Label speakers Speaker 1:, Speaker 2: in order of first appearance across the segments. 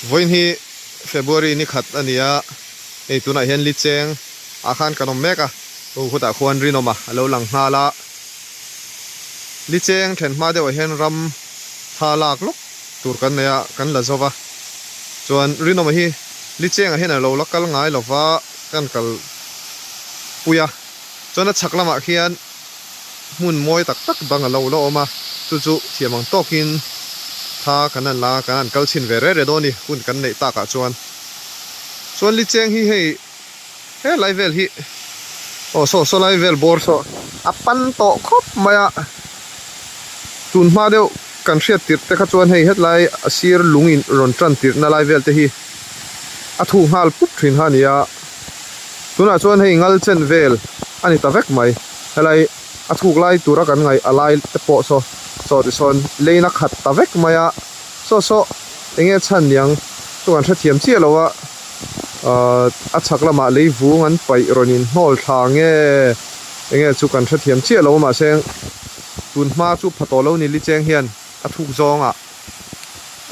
Speaker 1: Vawiin hi February ni khat a ni a, hei tunah hian li cheng ah khan kan awm mek a, aw khutah khuan rinawm a a lo lang nghal a. Li cheng then hma deuhah hian ram tha lak lawk tur kan nei a, kan la zo va. Chuan rinawm hi li chengah hian a lo la kal ngai lo va, kan kal pui a. Chuan a chhak lamah khian hmun mawi tak tak dang a lo la awm a, chu chu thiam ang tawkin tha kan han la a, kan han kal chhin ve reh reh dawn a ni hun kan neih takah chuan. Chuan li cheng hi hei he lai vel hi aw saw saw lai vel bawr saw a pan tawh khawp mai a, tun hma deuh kan hriat tirh te kha chuan hei hetlai a sir lung in rawn tan tirhna lai vel te hi a thuh nghal pup thin kha a ni a. Tunah chuan hei ngal chen vel a ni ta vek mai. Helai a chhuk lai tura kan ngaih a lai te pawh saw saw tisawn leina khat ta vek mai a. Saw saw eng nge chhan niang chu kan hrethiam chiah lo a, ahh a chhak lamah lei vung an paih rawn in hnawl thla nge eng nge chu kan hrethiam chiah lo a mahse tun hma chu pha tawh lo ni li cheng hian a thuk zawngah.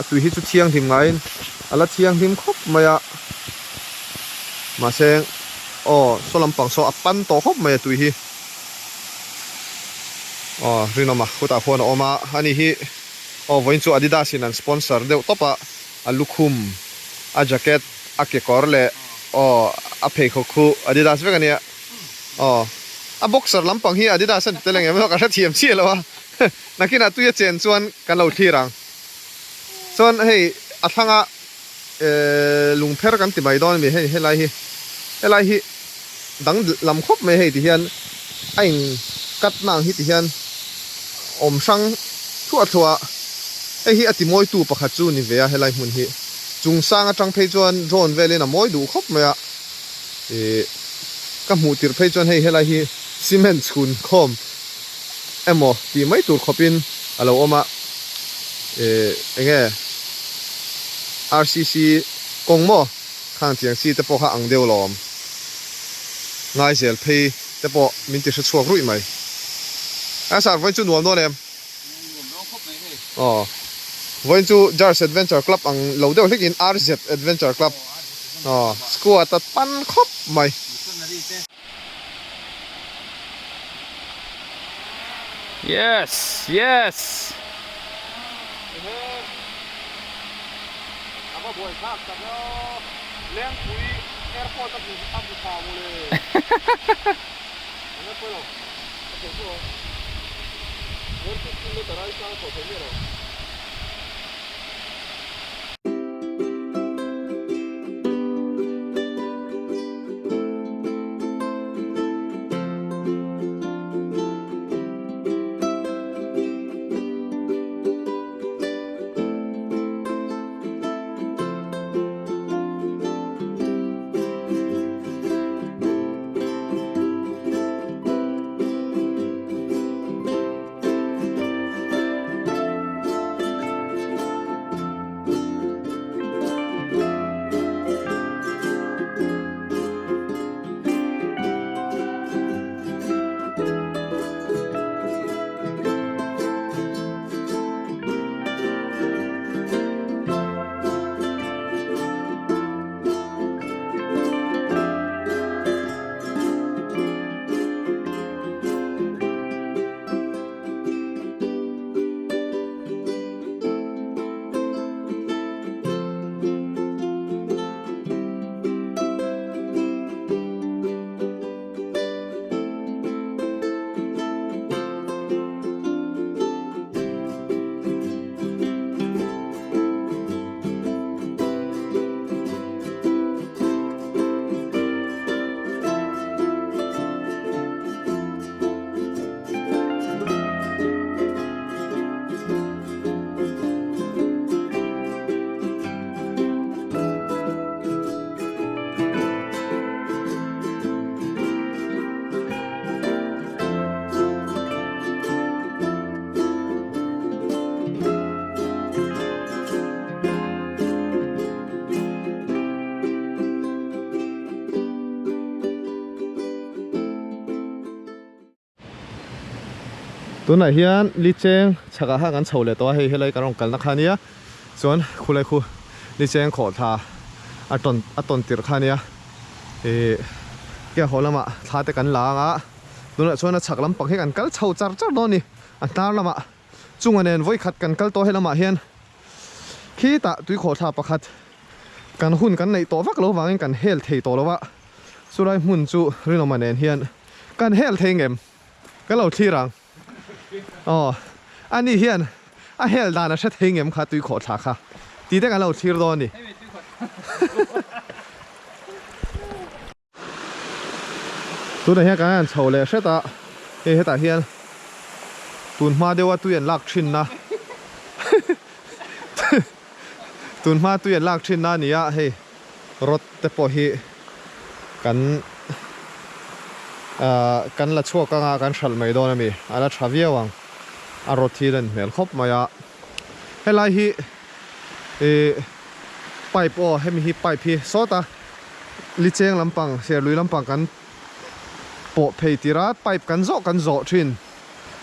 Speaker 1: A tui hi chu thianghlim ngaiin a la thianghlim khawp mai a, mahse aw saw lampang saw a pan tawh khawp mai a tui hi aw rinawm a khutah khuan a awm a ani hi aw vawiin chu Adidas in an sponsor deuh tawp a a lukhum a jacket a kekawr leh aw a pheikhawk khu Adidas vek a nia aw a boxer lampang hi Adidas a ni tel engemaw ka hrethiam chiah lo a. Nakinah tui a chen chuan kan lo thlir ang. Chuan hei a thlanga lungpher kan ti mai dawn a mi hei helai hi helai hi dang lam khawp mai hei ti hian a in cut na ang hi ti hian awm hrang thluah thluah a hei hi a ti mawi tu pakhat chu ni ve a helai hmun hi chung sang atang phei chuan drone velin a mawi duh khawp mai a ih ka hmuh tirh phei chuan hei helai hi cement chhun khawm. emaw tih mai tur khawpin a lo awm a, eh enge RCC kawng maw khang chiang chi te pawh kha ang deuh lawm ngaizel phei te pawh min ti hre chhuak ruih mai. A sir vawiin chu nuam dawn em? Aw vawiin chu Jars Adventure Club ang lo deuh hlekin RZ Adventure Club aw squad a pan khawp mai.
Speaker 2: Yes! Yes!
Speaker 1: A va buai thlak tak aw. Lengpui airport a hmu a hmu tha maw le. Eng nge pawi lo. A thei chu aw. 150 meter ai sang chho thei miah lo. Tunah hian li cheng chhakah khan kan chho leh tawh a, hei helai kan rawn kalna kha ania chuan khulai khu Licheng khawhthla a tawn a tawn tirh kha ania ih ke haw lamah thla te kan la ang a tunah chuan a chhak lampang hi kan kal chho char char dawn a ni a hnar lamah chunga nen vawikhat kan kal tawh helamah hian khitah tui khawhthla pakhat kan hun kan neih tawh vak lo vangin kan hel thei tawh lo a chulai hmun chu rinawma nen hian kan hel thei ngem ka lo thlir ang. Aw, ani hian a hel dan a hre thei ngem kha tui khawh thla kha tih te kan lo thlir dawn a ni. Tunah hian kan han chho leh hret a, hei hetah hian tun hma deuha tui an lak thinna tun hma tui an lak thinna a ni a, hei rod te pawh hi kan ahh kan la chhuak anga kan hralh mai dawn a mi a la tha viau ang a rod hi a lan hmel khawp mai a helai hi ih pipe aw hemi hi pipe hi sawta licheng lampang serlui lampang kan pawh phei tir a pipe kan zawh kan zawh thin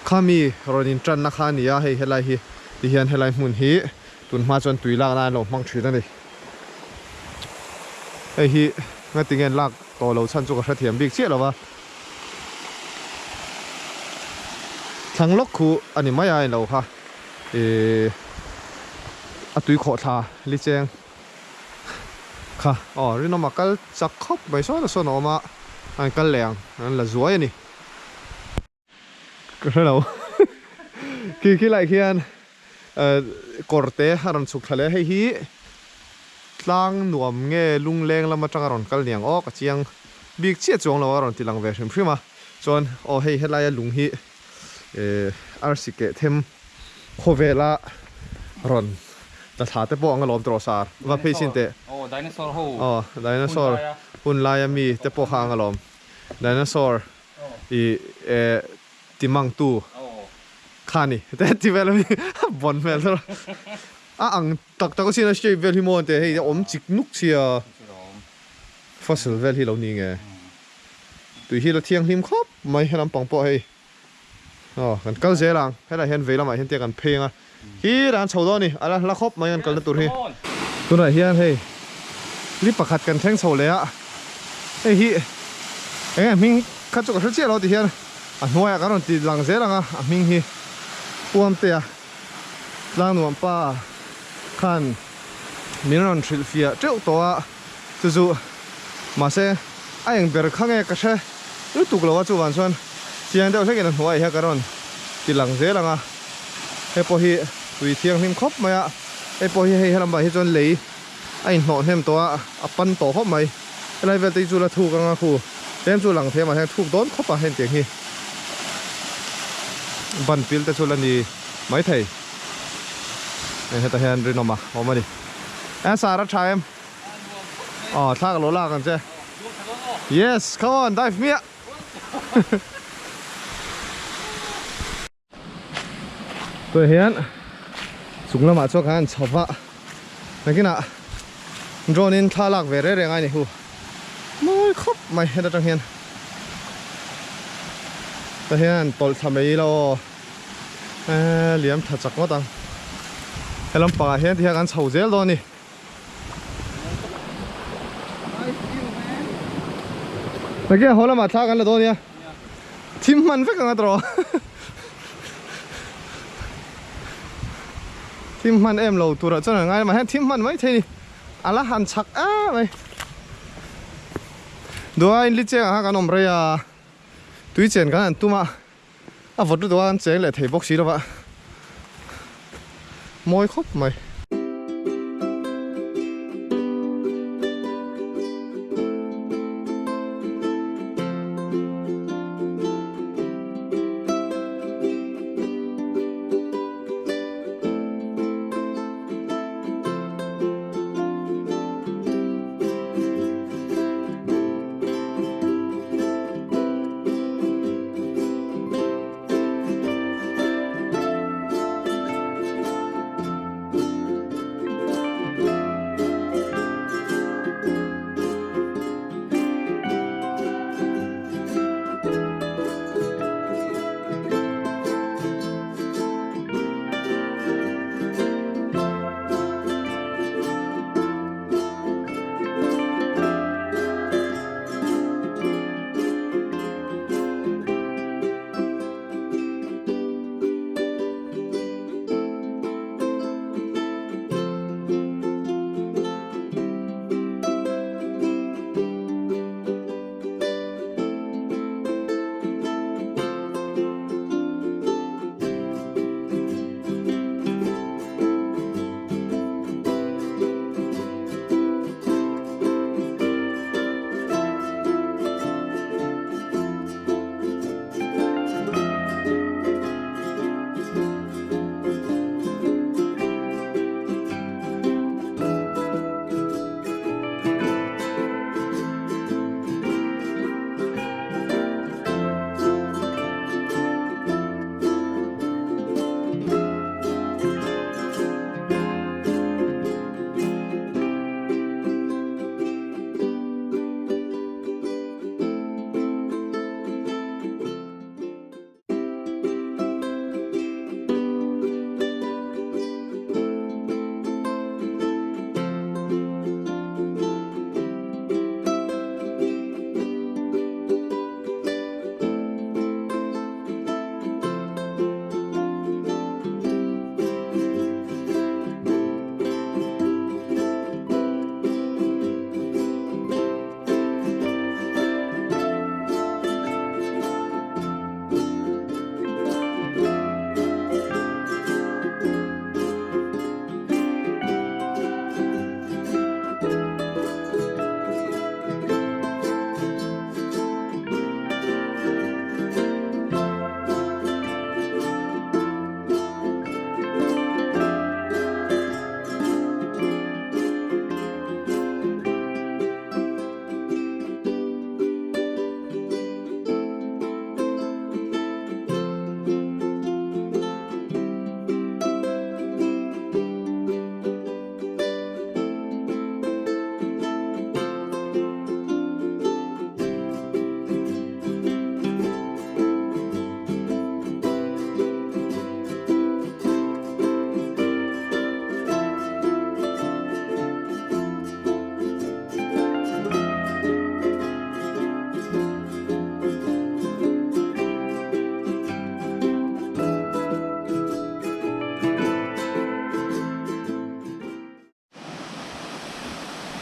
Speaker 1: khami rawn in tanna kha a ni a hei helai hi tihian helai hmun hi tunhma chuan tui lak nan an lo hmang thin a ni. Hei hi ngatinge an lak tawh lo chhan chu ka hrethiam bik chiah lo va. Thlang lawk khu a ni mai a en lo kha ihh a tui khawh thla li cheng kha aw rinawm a kal chak khawp mai sawn a sawn a awm a an kal leh ang an la zuai a ni. Ka hre lo. Khi khi lai khian kawr te a rawn chhuk thla leh a, hei hi tlang nuam nge lungleng lam atanga rawn kal niang aw ka chiang bik chiah chuang lo a rawn ti lang ve hrim hrim a, chuan aw hei helaia lung hi arsi keh them khawvela rawn tla thla te pawh ang alawm tawh sar va phei chin teh aw dinosaur hun laia mi te pawh kha ang alawm dinosaur I eh ti mang tu kha ni te ti vel ami bon hmel thar a ang tak tak asin a shape vel hi maw te hei a awm chik nuk chhia fossil vel hi lo ni nge tui hi la thianghlim khawp mai helam pang pawh hei aw kan kal zel ang helaiah hian vei lamah hian tia kan phei ang a hi ran chho dawn a ni a la hla khawp mai kan kalna tur hi tunah hian hei li pakhat kan thleng chho leh a hei hi eng nge hming kha chu ka hre chiah lo ti hian a hnuaiah kan rawn ti lang zel ang a a hming hi Puamtea Tlangnuam pa khan min rawn hrilh fiah teuh tawh a chu chu mahse a eng ber kha nge ka hre lutuk lo a chuvang chuan chiang deuh hlekin a hnuaiah hian ka rawn ti lang zel ang a hei pawh hi tui thianghlim khawp mai a hei pawh hi hei helam ah hi chuan lei a inhnawh hnem tawh a a pan tawh khawp mai helai vel te hi chu la thuk ang a khu tlem chu lang thei a mahse thuk dawn khawp a heng tiang hi ban pil te chu la ni maithei hei hetah hian rinawm a awm a ni e sar a tha em. Aw thla ka lo lak ang che. Yes, come on, dive miah. Tunah hian chung lamah chuan kan han chho va, nakinah drone in thla lak ve reng reng a ni hu. Mawi khawp mai heta tang hian. Tah hian tawlh thla mai ila aw. Liam tha chak ngawt ang. He lampangah hian tihian kan chho zel dawn a ni. Nge haw lamah thla kan la dawn nia thim hman vek ang a tawh thim hman em lo turah chuan an ngai lamah hian thim hman mai thei ni a la han chak em mai duain li chengah khan kan awm rei a tui chen kan han tum a a vawt lutuk a an cheng leh thei bawk si lova mawi khawp mai.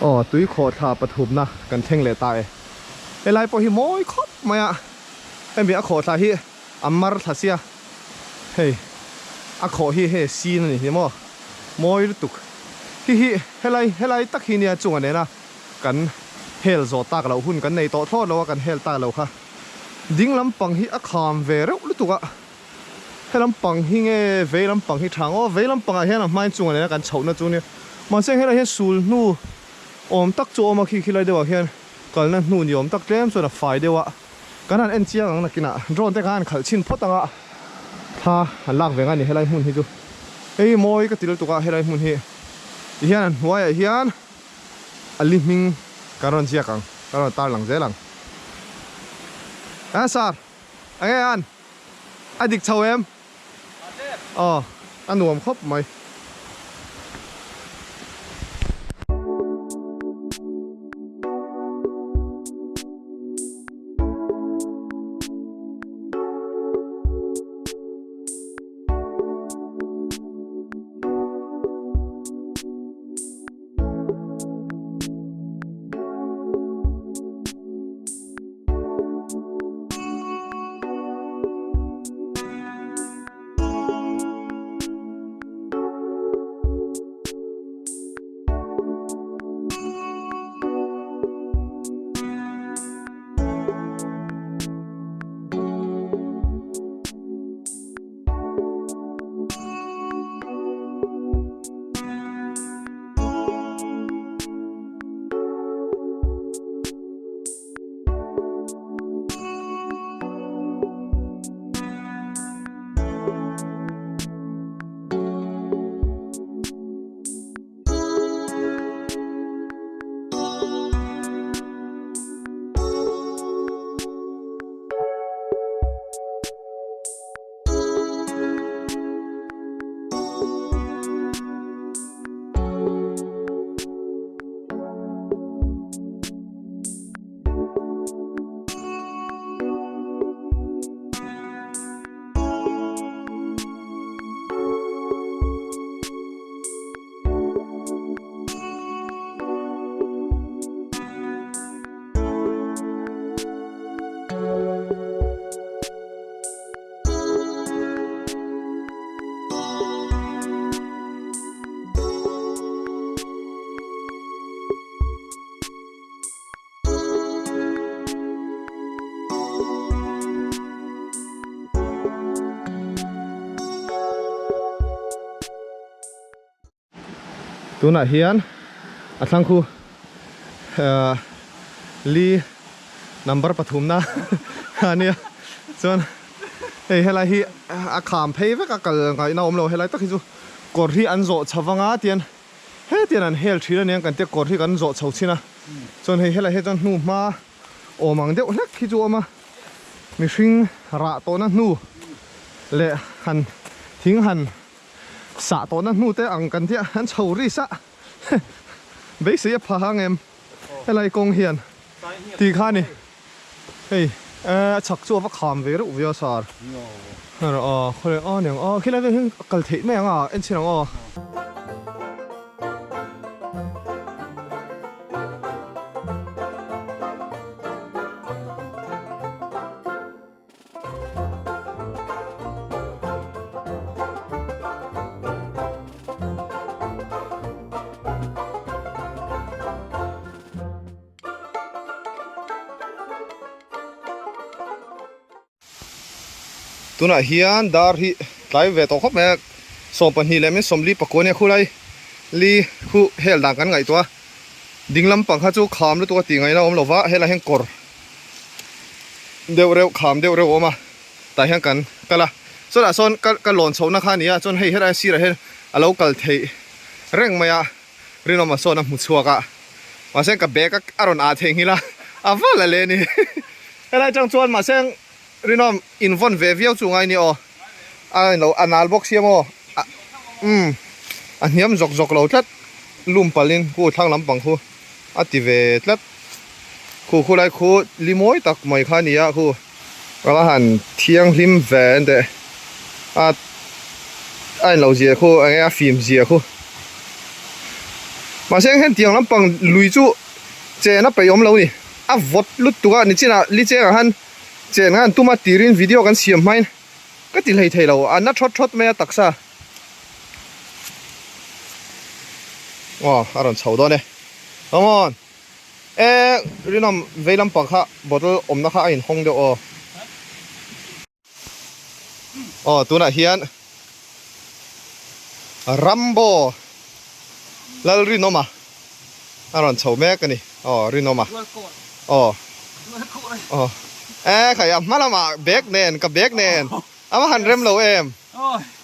Speaker 1: Aw tui khawhthla pathumna kan thleng leh ta e. Helai pawh hi mawi khawp mai a, hemi a khawhthla hi a mar thla sia, hei a khawh hi hei sin a ni hi maw, mawi lutuk. Hi hi helai helai tak hi nia chunga nena kan hel zawh tak loh hun kan nei tawh thlawt lo a, kan hel tak lo kha. Ding lampang hi a kham ve reuh lutuk a. He lampang hi nge vei lampang hi tha ang aw, vei lampangah hian a hmain chungah nena kan chhohna chu nia. Mahse helaiah hian sul hnu awm tak chu a awm a, khi khilai deuhah hian kalna hnu ni awm tak tlem chuan a fai deuh a. Kan han en chiang ang nakinah drone te kha han khalh chhin phawt ang a, thla han lak ve ngai a ni helai hmun hi chu. Hei mawi ka ti lutuk a helai hmun hi tihian a hnuaiah hian a li hming kan rawn ziak ang, kan rawn tarlang zel ang. Answer. Enge an? A dik chho em? Aw, a nuam khawp mai. Tunah hian a thlang khu ahh li number pathumna a nia chuan hei helai hi a kham phei vek a kal ngaihna awm lo helai tak hi chu kawr hi an zawh chho vang a tian hetian an hel thin a nia kan tia kawr hi kan zawh chho chin a chuan hei helai hi chuan hnu hma awm ang deuh hlek hi chu a awm a mihring rah tawhna hnu leh han thing han Sah tawhna hnu te ang kan tia an chho ri sah beisei a pha hang em helai kawng hian tih kha ni hei a chhak chu a va kham ve reuh ve a sar a khawlai a niang a khilai vel hian a kal theih mai ang a en chhin ang aw. Tunah hian dar hi tlai ve tawh khawp mai a, 22 leh min 44 ania khulai li khu hel dan kan ngaihtuah a, ding lampang kha chu kham lutuk a tih ngaihna a awm lova helai hian kawr deuh reuh kham deuh reuh a awm a tah hian kan kal a chutah sawn ka ka lawn chhohna kha a ni a chuan hei helai sirah hian a lo kal theih reng mai a rinawma sawn a hmu chhuak a mahse ka bag a rawn ah theih nghilh a a va la leh a ni helai atang chuan mahse rinawm invawn ve viau chu ngai a ni aw a lo a nal bawk sia maw umm a hniam zawk zawk lo tlat lum palhin khu thlang lampang khu a ti ve tlat. Khu khu lai khu li mawi tak mai kha a ni a khu ka la han thianghlim ve en teh a a inlo zia khu eng nge a fim zia khu Mahse eng hian tiang lampang lui chu chen a peih awm lo ni. A vawt lutuk a nichinah li chengah khan chen khan tum a tirin video kan siam hmain ka ti hlei thei lo a na thawt thawt mai a taksa. Aw a rawn chho dawn e. Come on. E rinawm vei lampang kha bottle awmna kha a inhawng deuh aw. Aw tunah hian Rambo Lalrinawma a rawn chho mek a ni aw Rinawma aw aw e khai a hma lamah bag nen ka bag nen a va han rem lo em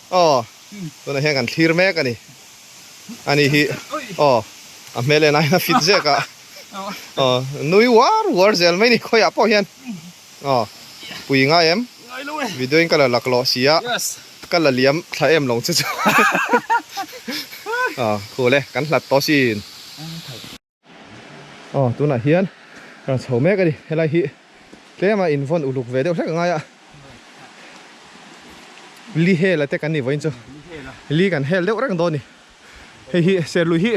Speaker 1: aw tunah hian kan thlir mek a ni ani hi aw a hmel en aiin a fit zek a aw nui uar uar zel mai ni khawiah pawh hian. Aw, pui ngai em?
Speaker 2: Ngai lo e.
Speaker 1: Video in ka la lak lawh si a.
Speaker 2: Yes.
Speaker 1: Ka la liam thla em lo che chu. Aw, khul e, kan hlat tawh sin. Aw, tunah hian rawn chho mek a ni. Helai hi tlema invawn uluk ve deuh hlek a ngai a. Li hel a te kan ni vawiin chu. Li kan hel deuh reng dawn a ni. Hei hi serlui hi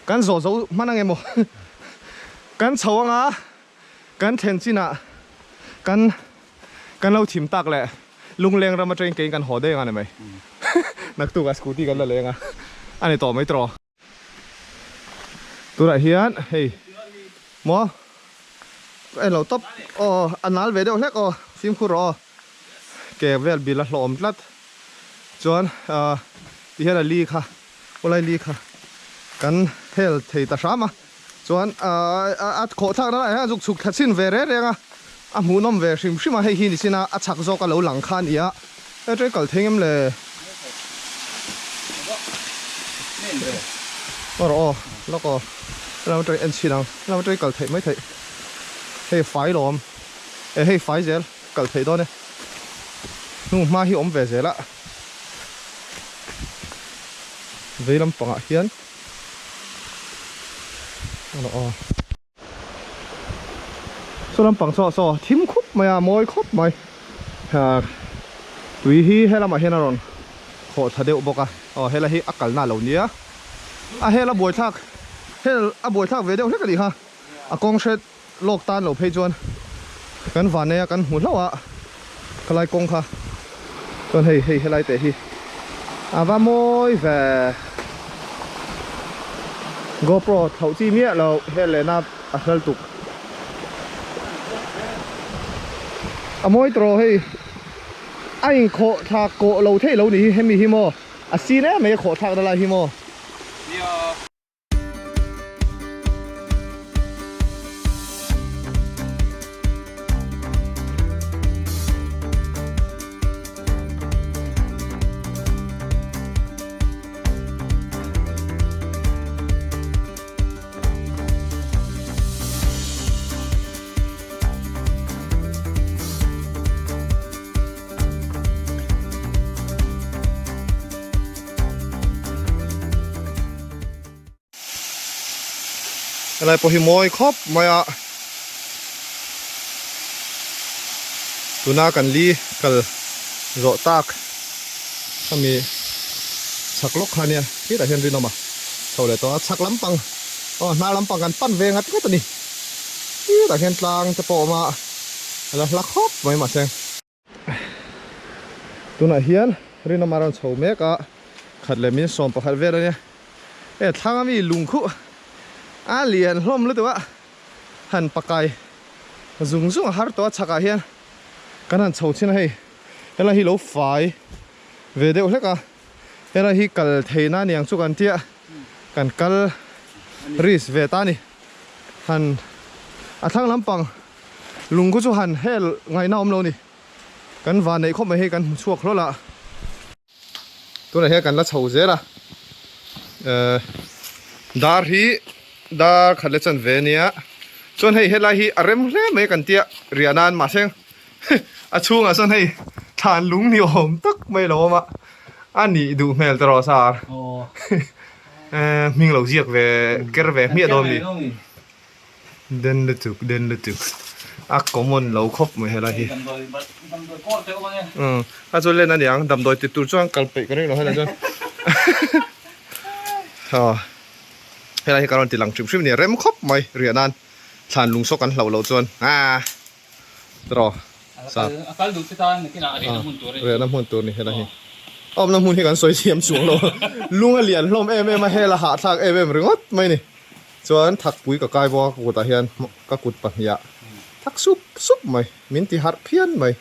Speaker 1: kan zawh zo hman ang emaw? Kan chho anga. Kan thlen chinah kan kan lo thim tak leh lungleng ram atangin keiin kan haw daih ang a ni mai. Naktukah scooty kan la leng a, a ni tawh mai tawh. Tunah hian hei maw ka en lo tawp aw a nal ve deuh hlek aw fimkhur rawh aw ke vel bil a hlawm tlat chuan ah tihian a li kha pawlai li kha kan hel thei ta hram a. Chuan a khawh thlak na laiah hian zuk chhuk thla chhin ve reng reng a, a hmuhnawm ve hrim hrim a, hei hi ni sin a, a chhak zawk a lo lang kha a ni a, he ṭe kal thei ngem le? Aw rawh aw, lawk aw, helai ṭe en chhin ang, helai ṭe kal theih mai theih, hei fai lawm, e hei fai zel kal theih dawn e, hnu hma hi awm ve zel a, vei lampangah hian. Saw lampang saw saw thim khup mai a mawi khawp mai tui hi he lamah hian a rawn khawh thla deuh bawk a aw helai hi a kalna a lo nia a hel a buaithlak hel a buaithlak ve deuh hlek a nih kha a kawng hret lawk tan lo phei chuan kan van nei a kan hmu hlauh a khalai kawng kha chuan hei hei helai teh hi a va mawi ve GoPro thlauh chi miah lo hel lehna a hral tuk a mawi tawh hei a inkhawh thlak kawh lo theih lo ni hi hemi hi maw a sin em mai a khawh thlak na lai hi maw. Helai pawh hi mawi khawp mai a, tuna kan li kal zawh tak khami chhak lawk kha ania hetah hian rinawm a chho leh tawh a chhak lampang aw hnar lampang kan pan ve ngat ngat a ni hetah hian tlang te pawh a awm a a la hla khawp mai mahse. Tunah hian rinawm a rawn chho mek a, khat leh min 11 vel a nia. Hei thlang ami lung khuh a lian hlawm lutuk a, han pakai zung zung a har tawh a chhakah hian kan han chho chhin a hei helai hi lo fai ve deuh hlek a, helai hi kal theihna aniang chu kan tia kan kal risk ve ta a ni. Han a thlang lampang. Lung khu chu han hel ngaihna awm lo ni. Kan van neih khawp mai hei kan hmu chhuak hlawl a. Tunah hian kan la chho zel a. Ehh dar hi dar khat leh chan ve ania. Chuan hei helai hi a rem hle mai kan tia riah nan mahse a chhungah sawn hei thlan lung ni awm tak mai lo awm a. A nih duh hmel te rawh sar. Ehh hming lo ziak ve ker ve hmiah dawn a ni. Den lutuk den lutuk a common lo khawp mai helai hi umm a chu len aniang damdawi ti tur chuan kal peih ka ring lo helai chuan aw. Helai hi ka rawn ti lang hrim hrim a ni, rem khawp mai riah nan thlan lung saw kan hlauh loh chuan aaa tiraw
Speaker 2: sa A kal duh che tan nakinah a riahna hmun tur a ni.
Speaker 1: Riahna hmun tur a ni helai hi. A awmna hmun hi kan sawi thiam chuang lo lung a lian hlawm em em a hel a hahthlak em em ringawt mai a ni. Chuan thakpui ka kai bawk a ka kutah hian ka kut pahnih ah thak sup sup mai min ti harh phian mai.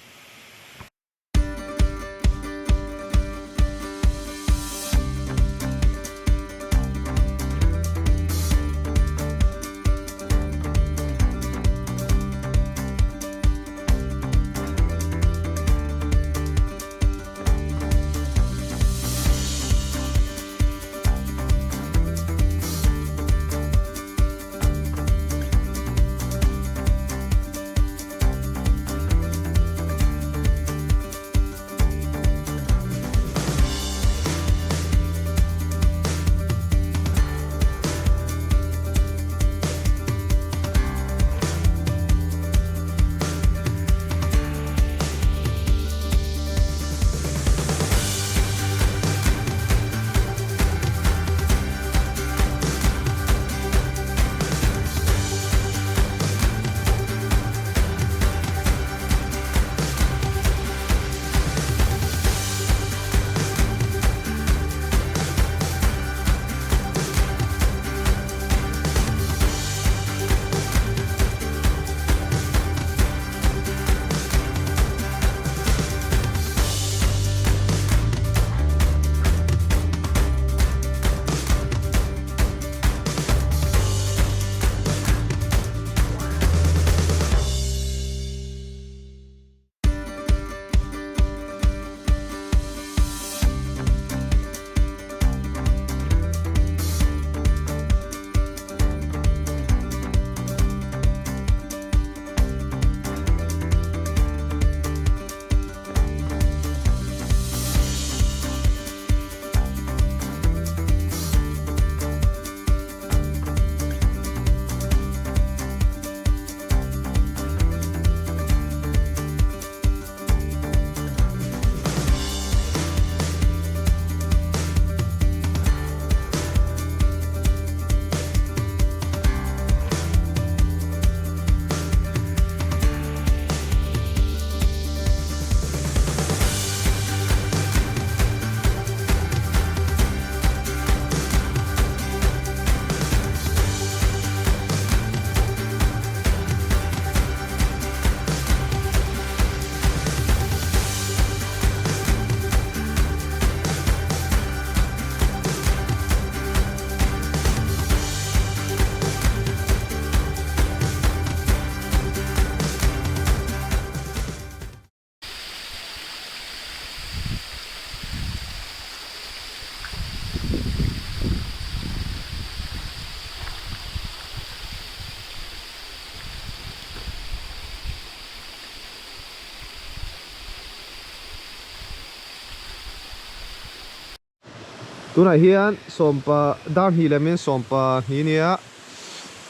Speaker 1: Tunah hian sawmpa dar hnih lem in sawmpa hnih nia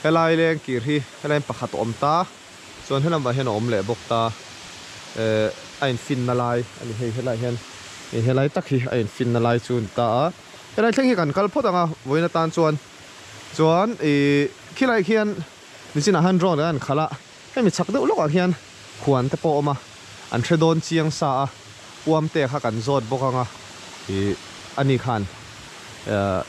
Speaker 1: helai leng kir hi helai in pakhat a awm ta chuan helam ah hian a awm leh bawk ta eh a in fin na lai a ni hei helai hian ih helai tak hi a in fin na lai chu a ni ta a helai thleng hi kan kal phawt ang a vawiin atan chuan chuan ih khilai khian nichinah hian drone an khalh a hemi chhak deuh lawkah khian huan te pawh a awm a an hre dawn chiang sa a uam te kha kan zawt bawk ang a ih ani khan eh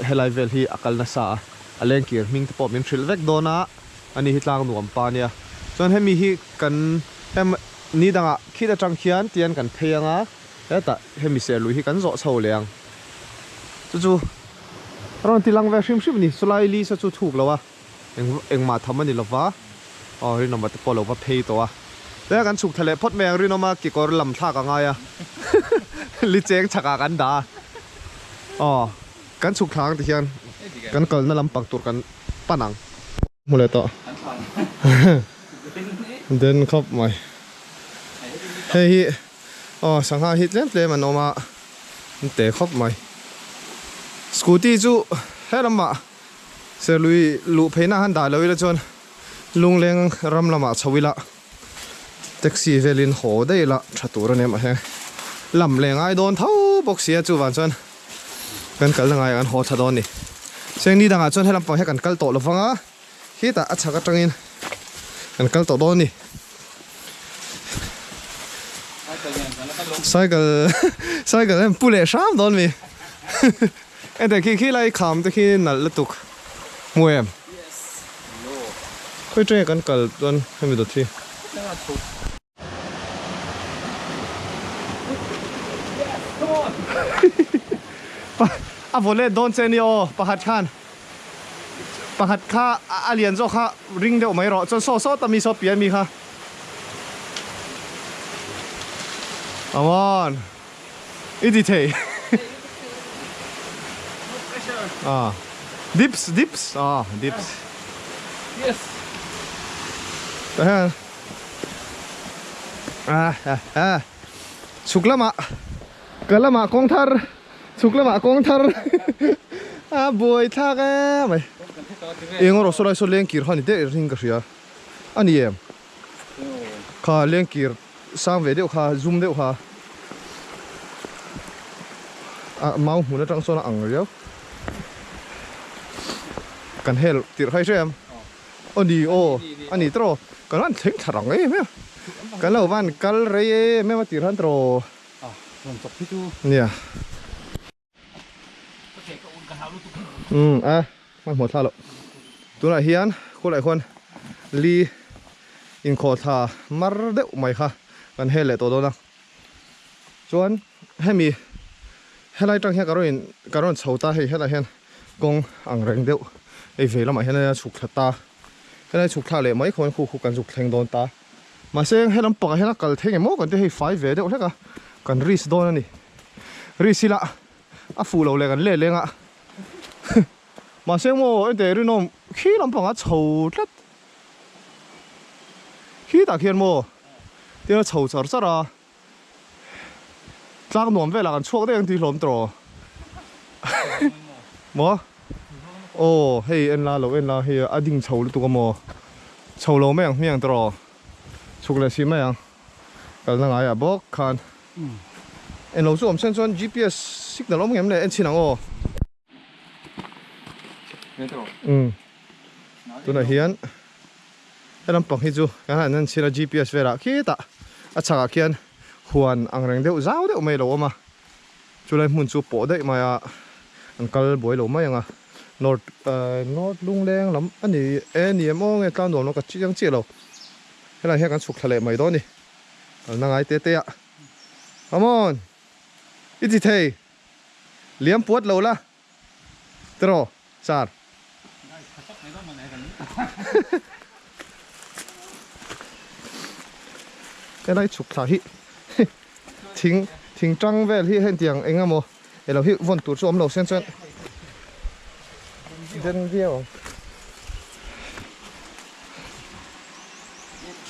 Speaker 1: helai vel hi a kal nasa a a lengkir hming te pawh min hrilh vek dawn a ani hi tlang nuam pa ania chuan hemi hi kan hem ni dangah khit atang khian tian kan phei ang a hetah hemi serlui hi kan zawh chho leh ang chu chu a rawn ti lang ve hrim hrim a ni chulai lisa chu thuk lo a. Eng engmah tham a ni lova, aw Rinawma te pawh a lo va phei tawh a. Tia kan chhuk thla leh phawt mai ang Rinawma kekawr lam thlak a ngai a, li cheng chhakah kan dah a, aw kan chhuk thla ang ti hian kan kalna lampang tur kan pan ang. Hmu leh tawh den khawp mai. Hei hi aw sangha hi tlem tlem an awm a, an te khawp mai. Scooty chu he lamah. Serlui luh pheina han dah lo ila chuan Lungleng ram lamah chho ila taxi velin haw daih ila tha tur a ni a mahse lam leh ngai dawn tho bawk si a chuvang chuan kan kalna ngaiah kan haw tha dawn a ni. Seng ni dangah chuan he lampang hian kan kal tawh lovang a, khitah a chhak atangin kan kal tawh dawn a ni. Cycle cycle hian pu leh hram dawn mi. Enteh khi khi lai kham te khi nalh lutuk hmu em? Khawi tenge kan kal chuan hemi dawt hi. A vaw let dawn che nia aw pakhat khan pakhat kha a lian zawk kha ring deuh mai rawh chuan saw saw ta mi saw pian mi kha come on i ti thei ah dips dips ah dips
Speaker 2: yes
Speaker 1: tah hian ah ah ah chhuk lamah ka lamah kawng thar chhuk lamah kawng thar a buai thlak em mai eng erawh saw lai saw leng kir kha a ni daih ring ka hria a ni em kha leng kir sang ve deuh kha zum deuh kha a mau hmun atang sawn a ang riau kan hel tirh kha i hre em aw ni aw a ni tawh kan han thleng thla rang em em kan lo van kal rei em em a tirh han tawh nia. Umm a hmanhmawh thla loh tunah hian khulai khuan li inkhawh thla mar deuh mai kha kan hel leh tawh dawn a chuan hemi helai tang hian ka rawn in ka rawn chho ta hei helai hian kawng ang reng deuh hei vei lamah hian a chhuk thla ta helai chhuk thla leh mai khawn khu khu kan zuk thleng dawn ta mahse helam pakah hian a kal thei ngemaw kan ti hei fai ve deuh hlek a kan risk dawn a ni risk ila a fuh lo leh kan let leng a mahse maw enteh rinawm khi lampang a chho tlat khitah khian maw tin a chho char char a tlang nuam velah kan chhuak daih ang tih hlawm tawh maw aw hei en la lo en la hei a ding chho lutuk a maw chho lo mai ang hmiang tawh chhuk leh si mai ang kalna ngaiah bawk khan. Englo chu awm sen chuan GPS signal awm ngem le en chhin ang aw. Umm tunah hian he lampang hi chu kan han en chhin a GPS velah khitah a chhakah khian huan ang reng deuh zau deuh mai a lo awm a chulai hmun chu pawh daih mai a an kal buai lo mai ang a north north lungleng lam a ni e ni em aw nge tlang nuam lo ka chiang chiah lo helai hian kan chhuk thla leh mai dawn a ni. Kalna ngai te te a. Come on. I ti thei. Liam puat lo la. Tiraw, sir. Helai chhuk thla hi thing thing tang vel hi hetiang eng emaw elo hi vawn tur chu awm lo sen chuan den viau ang.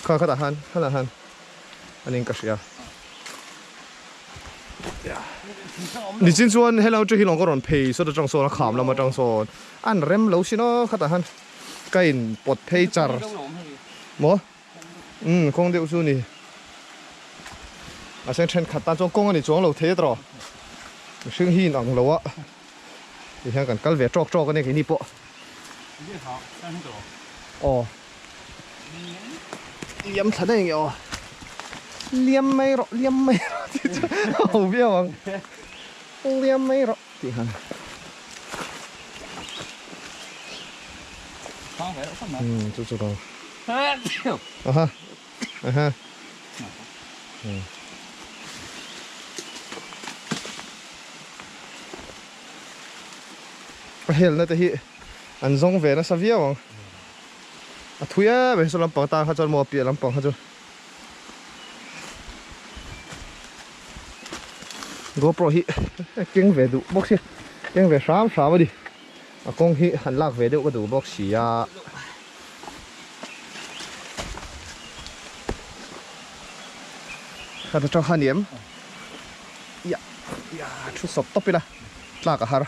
Speaker 1: Kha khatah khan khatah khan a ning ka hria. Nichin chuan hello chu hi lawng ka rawn phei sawt atang sawn a kham lam atang sawn an rem lo sin aw khatah khan ka in pawt phei char maw umm kawng deuh chu ni mahse thenkhat tan chuan kawng a ni chuang lo thei a tawh mihring hi in ang lo a ti hian kan kal ve tawk tawk a ni keini pawh. Aw liam thla daih nge aw liam mai rawh liam mai rawh tih chu a ho viau ang liam mai rawh tih han umm chu chu rawh aha aha umm a helna te hi an zawng ve nasa viau ang a thui em em saw lampang tan kha chuan maw a piah lampang kha chu GoPro hi keng ve duh bawk sia keng ve hram hram a ni a kawng hi han lak ve deuh ka duh bawk si a. Kha ta tang kha ni em ya ya thu sawp tawp ila tlak a har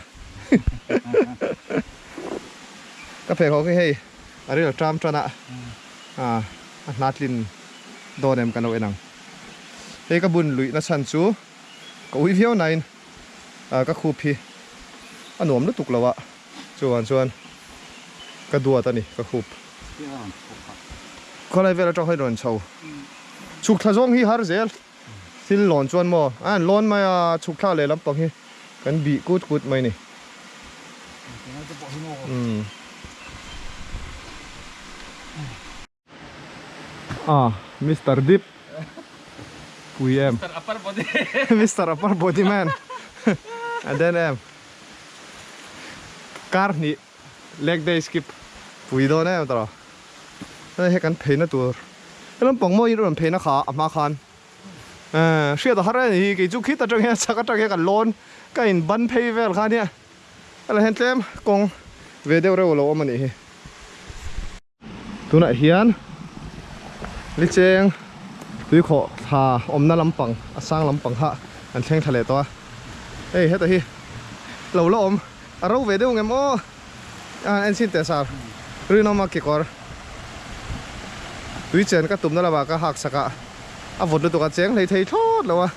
Speaker 1: ka pheikhawk hi hei a ril tram tan a ah a hna tlin dawn em kan lo en ang hei ka bun luih na chhan chu ka ui viau nain ah ka khup hi a nuam lutuk lo a. Chuvang chuan ka duat a ni ka khup. Khawlai vel atang hian rawn chho. Chhuk thla zawng hi har zel. Thil lawn chuan maw a han lawn mai a, chhuk thla leh lampang hi kan bih kut kut mai ni. Umm. Ah, Mister Dip. Pui em.
Speaker 2: Mister Upper Body.
Speaker 1: Mister Upper Body Man. A den em. Kar hnih leg day skip pui dawn em tawh. Hei he kan pheina tur. He lampang maw in rawn pheina kha a hma khan. Eh, hriat a har a ni hi kei chu khit atang hian chak atang hian kan lawn ka in ban phei vel kha nia. Helai hian tlem kawng ve deuh reuh a lo awm a nih hi. Tunah hian Licheng tuikhawh thla awmna lampang a sang lampang kha an thleng thla leh tawh a. Hei heta hi lo la awm a ro ve deuh ngem aw a han en chhin teh sar rinawma kekawr tui chen ka tumna lamah ka hak sak a a vawt lutuk a cheng hlei thei thlawt lo a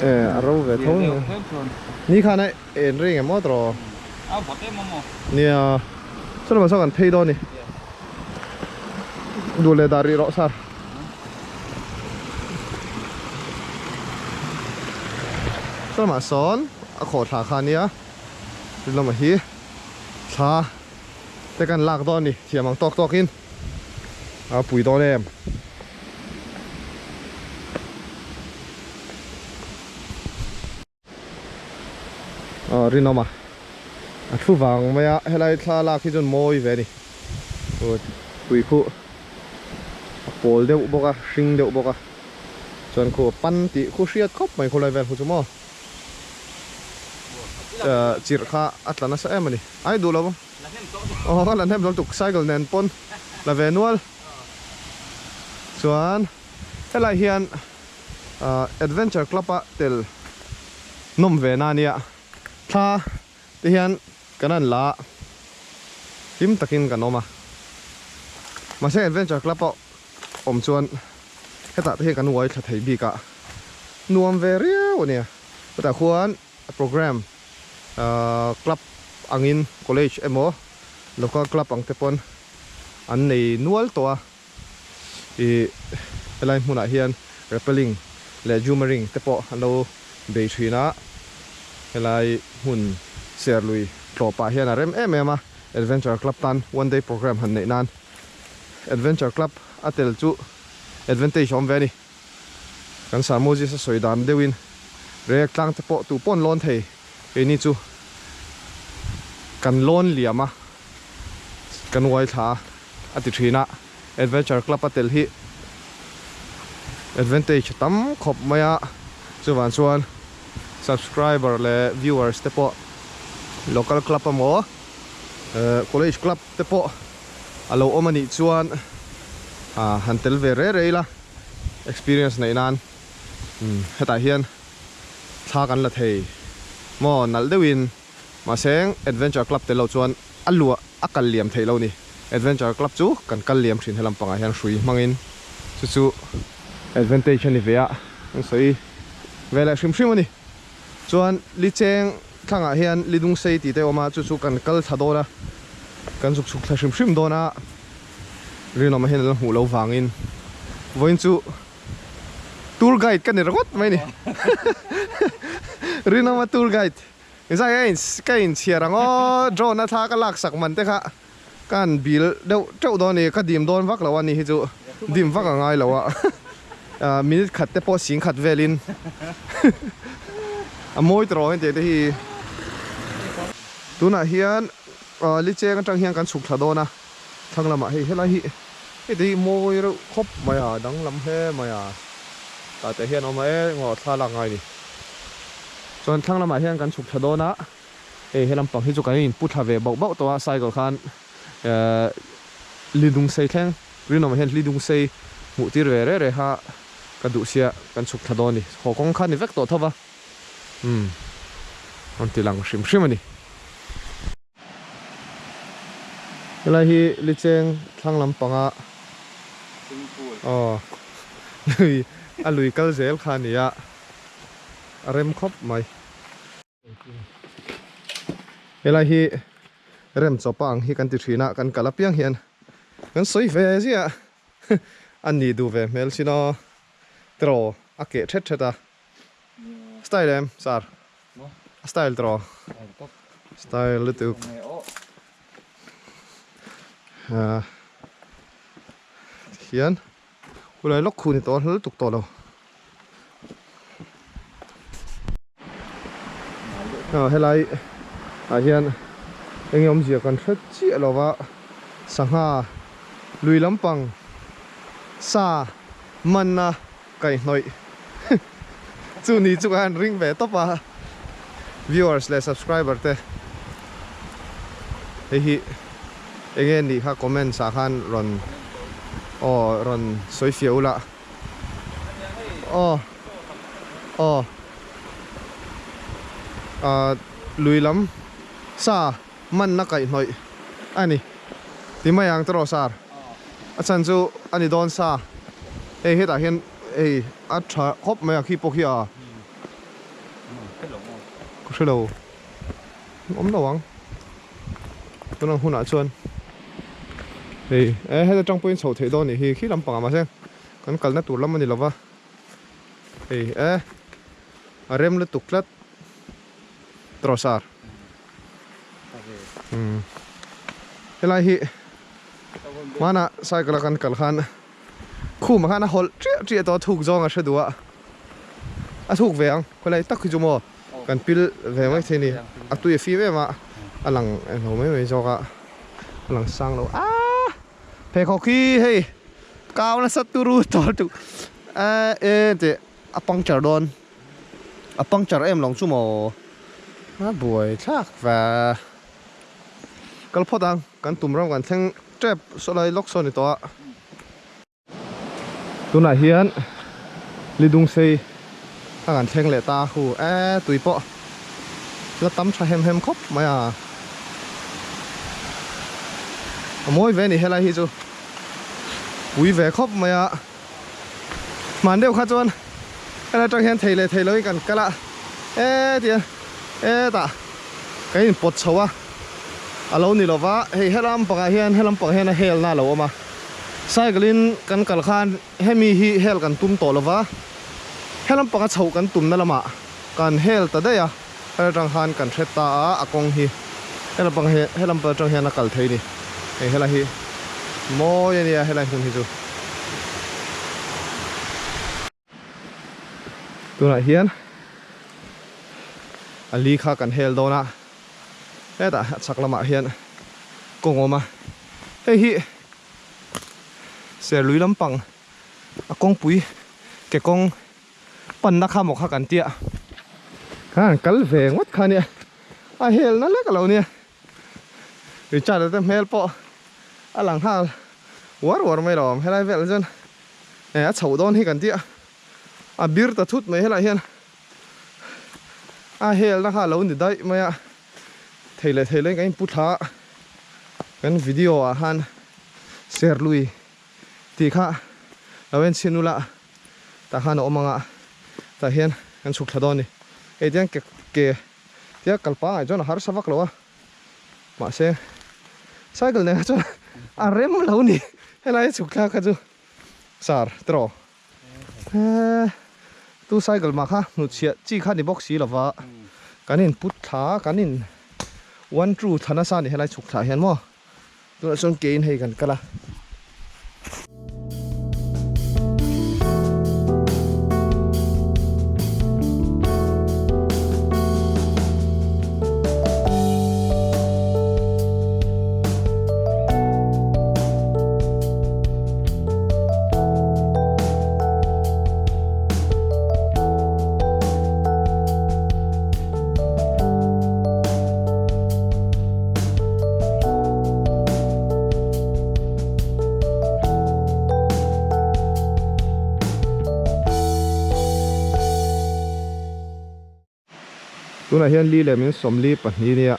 Speaker 1: e a ro ve tho ni khan a En reng em aw tawh.
Speaker 2: A vawt em awm aw.
Speaker 1: Nia. Saw lamah saw kan phei dawn ni. Duh leh dah rih rawh sir. Saw lamah sawn a khawh thla kha nia. Chu lamah hi thla te kan lak dawn ni thiam ang tawk tawk in a pui dawn em. Aw rinawm a a thu vang mai a helai thla lak hi chuan mawi ve a ni aw tui khuh a pawl deuh bawk a hring deuh bawk a chuan khu a pan tih khu hriat khawp mai khawlai vel khu chu maw ah chirh kha a tla nasa em a ni ai duh lo aw ka la hnem lo tuk cycle nen pawn la ve nual chuan helai hian. Adventure Club a tel nawm ve na ania, thla te hian kan han la a, hlim takin kan awm a, mahse Adventure Club a awm chuan hetah te hian kan uai thla thei bik a, nuam ve riau ania, hetah khuan program club angin college emaw local club ang te pawn an nei nual tawh a. Ih helai hmunah hian rappelling leh jumaring te pawh an lo bei thin a, helai hmun Serlui tlawpah hian a rem em em a, Adventure Club tan one day programme han neih nan Adventure Club a tel chu advantage a awm ve a ni. Kan Sir Moses a sawi dan deuhin Reiek tlang te pawh tu pawh an lawn thei keini chu kan lawn liam a, kan uai thla a. A ti thin a, Adventure Club a tel hi advantage a tam khawp mai a, chuvang chuan subscriber leh viewers te pawh local club emaw college club te pawh a lo awm a nih chuan han tel ve rei rei ila experience neih nan hetah hian thla kan la thei maw nalh deuhin. Mahse, Adventure Club tel lo chuan a luah a kal liam theih lo ni. Adventure Club chu kan kal liam thin helam pangah hian hrui hmangin chu chu advantage a ni ve a, an sawi ve leh hrim hrim a ni. Chuan Licheng thlangah hian Lidungsei tih te a awm a, chu chu kan kal thla dawn a, kan zuk chhuk thla hrim hrim dawn a, rinawmah hian a la hmuh loh vangin vawiin chu Tour guide ka ni ringawt mai ni. Rinawma tour guide. Zai a in ka inchhiar ang aw drone a thla ka lak sak man te kha ka han bil deuh teuh dawn a ni ka dim dawn vak lo a ni hi chu dim vak a ngai lo a minute khat te pawh sing khat vel in a mawi tawh heng te hi tunah hian licheng atang hian kan chhuk thla dawn a thlang lamah hei helai hi hei te hi mawi reuh khawp mai a danglam hle mai a tah te hian awm a e ngaw thla lak ngai a ni. Chuan thlang lamah hian kan chhuk thla dawn a, hei he lampang hi chu kan inpu thla ve bauh bauh tawh a, cycle khan ehh lidung sei thleng rinawmah hian lidung sei hmuh tir ve reh reh a ka duh sia kan chhuk thla dawn a ni, haw kawng kha ni vek tawh tho va, umm rawn ti lang hrim hrim a ni. Helai hi Licheng thlang lampanga aw lui a lui kal zel kha a ni a. A rem khawp mai. Helai hi rem chawpa ang hi kan ti thin a, kan kal apiang hian kan sawi ve ziah a ni duh ve hmel sin aw tiraw a keh thet thet a style em sir a style tiraw style lutuk ah hian khulai lawk khu ni tawh a hlal tuk tawh lo. Helai ah hian eng nge awmzia kan hre chiah lo va, sangha lui lampang sa manna kaihhnawih chu ni chu ka han ring ve tawp a, viewers leh subscriber te hei hi eng nge nih kha comments ah khan rawn aw rawn sawi fiah ula. Aw aw ah lui lam sa manna kaihhnawih a ni ti mai ang tawh sir a chhan chu a ni dawn sa hei hetah hian hei a tha khawp mai a khi pawh khi a ka hrelo awm lo ang tunang hunah chuan hei e heta tang pawhin chhoh theih dawn a nih hi khi lampangah mahse kan kalna tur lam a ni lova hei e a rem lutuk tlat trawsar umm helai hi hmanah cycle a kan kal khan khumah khan a hawlh chiah chiah tawh a thuk zawng a hre duh a a thuk ve ang khawlai tak hi chu maw kan pil ve mai thei a ni a tui a fim em a a lang englo mai mai zawk a a lang sang lo aaa pheikhawk hi hei kau nasa turu tawh lutuk a e tih a puncture dawn a puncture em lawng chu maw a buai thlak ve kal phawt ang kan tum ram kan thleng tep sawlai lawk saw a ni tawh a. Tunah hian lidung sei a kan thleng leh ta a hu e tui pawh la tam tha hem hem khawp mai a a mawi ve a ni helai hi chu pui ve khawp mai a hman deuh kha chuan helai atang hian thei leh thei loin kan kal a e tihian e tah kan inpawt chho a a lo ni lova hei helam pangah hian helam pangah hian a helna a lo awm a. Cycle in kan kal khan hemi hi hel kan tum tawh lova, helam panga chhoh kan tumna lamah kan hel ta daih a, hel atang khan kan hre ta a, a kawng hi helam pang hi helam pang atang hian a kal thei a ni, hei helai hi mawi a nia helai hmun hi chu. Tunah hian a li kha kan hel dawn a, hetah a chhak lamah hian kawng awm a, hei hi Serlui lampang a kawngpui ke kawng panna kha maw kha kan tia, khan an kal ve ngawt kha nia, a hel na lek a lo nia. Richard a te hmel pawh a lang nghal uar uar mai lo helai velah chuan eh a chhoh dawn hi kan tih a a bir ta thut mai helaiah hian a helna kha a lo ni daih mai a thei leh thei leh in kan inpu thla a kan video ah khan Serlui tih kha lo en chhin ula tah khan a awm ang a tah hian kan chhuk thla dawn a ni hei tiang ke ke. Tia kal pangai chuan a harsa vak lo a, mahse cycle nena chuan a rem lo ni helai chhuk thlak kha chu sar tiraw he tu cycle mah kha hnutchhiah chi kha ni bawk si lova kan in put thla kan in one two thla nasa a ni helai chhuk thlah hian maw tunah chuan ke in hei kan kal a. Tunah hian li leh min 42 nia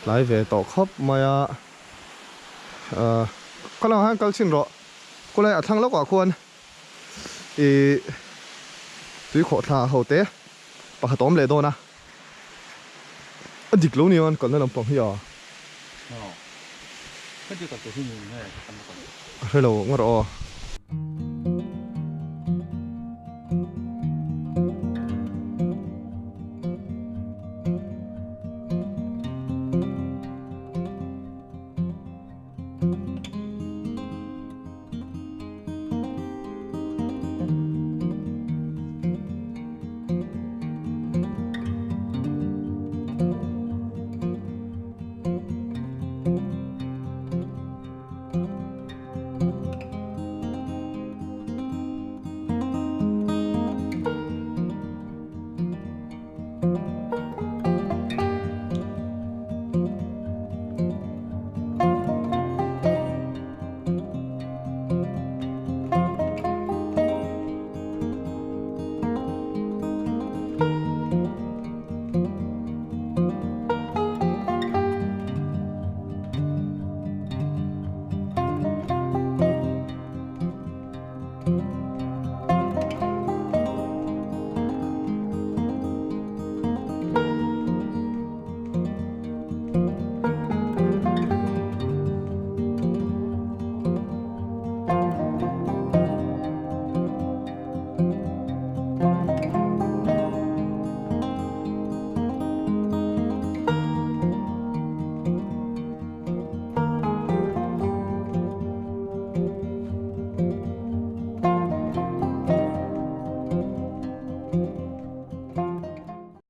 Speaker 1: tlai ve tawh khawp mai a ahh khaw lamah hian kal chhin rawh khawlai a thlang lawkah khuan ih tui khawhthla ho te pakhat a awm leh dawn a. A dik lo nia an kalna lampang hi a. Ka hre lo ngawr aw.